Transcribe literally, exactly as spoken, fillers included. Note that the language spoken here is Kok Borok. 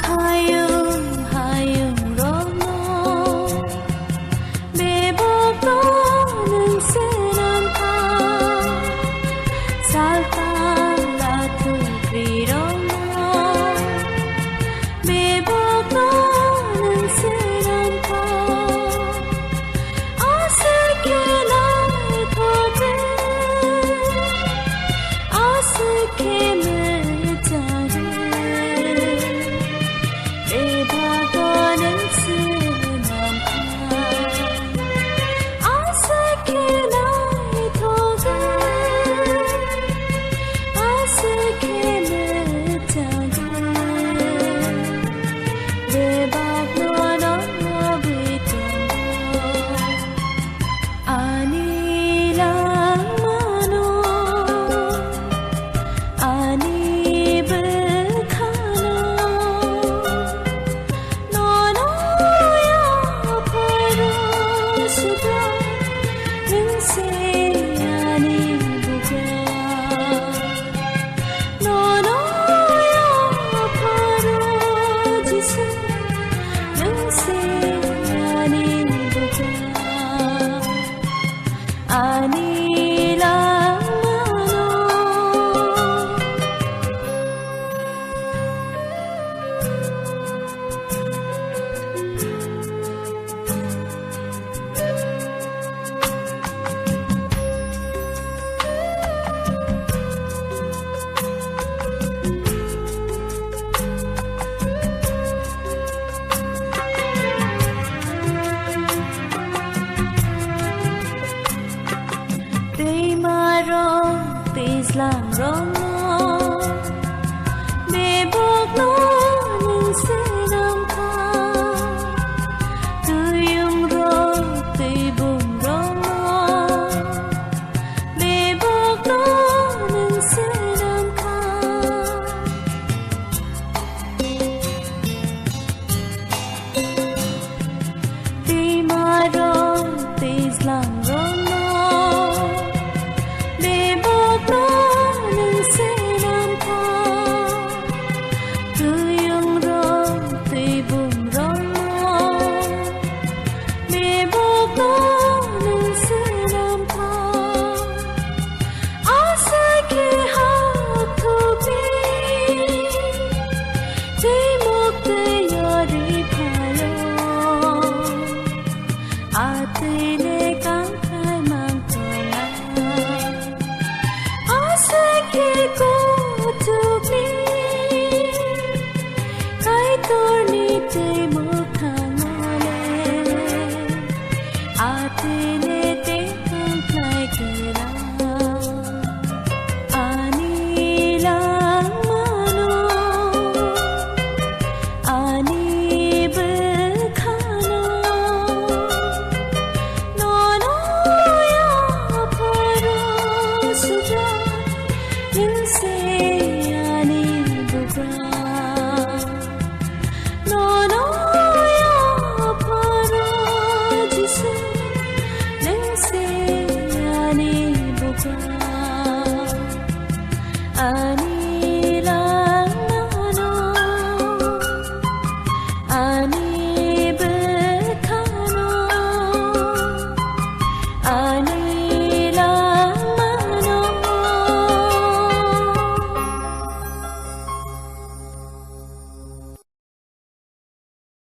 Hayung, hayung rokno bebokno nwng swnam kha. Saltang lathwi kwrwirokno bebokno nwng swnam kha. Aswk khe naithok khe, aswk khe mwchang khe, bebakno nwng swnam kha. Aswk khe naithok khe, aswk khe mwchang khe, bebakno nwng lobwi tongo. Ani langmano, ani bwkhano, nono yapharo sugra, nwng se ani bugra. Nono yapharo Jisu, nwng se ani bugra, ani langmano. Twimarok twijlangrokno bebokno nwng swnam kha. Twiyungrok twibungrokno bebokno nwng swnam kha. Twimarok twijlangrokno bebokno nwng swnam kha. Twiyungrok twibungrokno bebokno nwng swnam kha. Aswk khe hapthokni twi muktwi yorwi phaio. A twi le kangthai mangthai lai. Aswk khe kuchukni Kaitorni twi